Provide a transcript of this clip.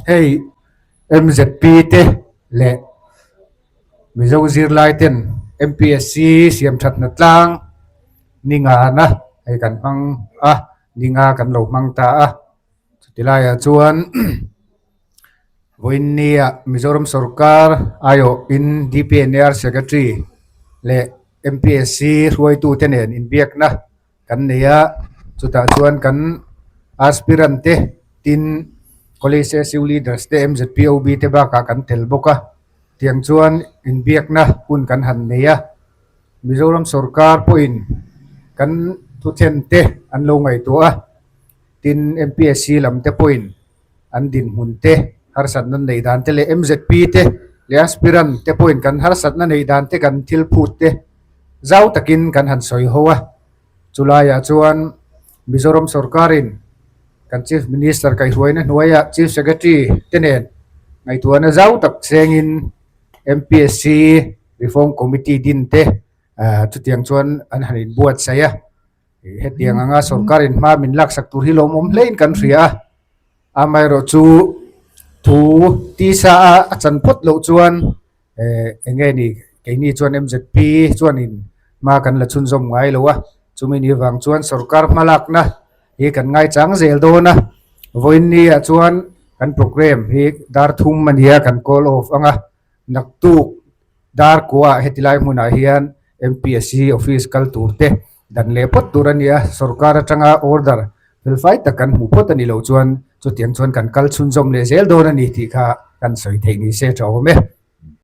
Hei MZP te leh Mizo zirlai ten MPSC siam that na tlang ni ngana hei kan hmang a ni nga kan lo hmang ta a chuti laiah chuan vawiinnia Mizoram sawrkar aiawhin DPNR secretary leh MPSC hruaitute nen inbiakna kan nei a chutah chuan kan aspirant te tin college SU leaders te MZPOB te bakah kan tel bawk a tiang chuan inbiakna hun kan han nei a Mizoram sawrkar pawhin kan thuthen te an lo ngaihtuah a tin MPSC lam te pawhin an dinhmun te harsatna neih dan te leh MZP te leh aspirant te pawhin kan harsatna neih dan te kan thil phut te zau takin kan han sawi ho a chulaiah chuan Mizoram sawrkarin kan Chief Minister kaihhruaina hnuaiah Chief Secretary te nen ngaihtuahna zau tak chengin MPSC Reform Committee din te ah chutiang chuan an han inbuatsaih a. Hetiang anga sawrkarin hma min laksak tur hi lawmawm hlein kan hria a, amaherawh chu thu tisa a a chan phawt loh chuan eh eng nge ni keini chuan MZP chuanin hma kan la chhunzawm ngai lo a, chumi ni vang chuan sawrkar hma lakna hi kan ngaichang zel dawn a, vawiin niah chuan kan programme hi dar thum a nia kan call off ang a. Naktuk dar kuaah heti lai hmunah hian MPSC office kal tur te dan leh phawt tur a ni a, sorkar atanga order felfai tak kan hmuh phawt a ni loh chuan chutiang chuan kan kal chhunzawm leh zel dawn a ni tih kha kan sawi theih ni se tha awm e.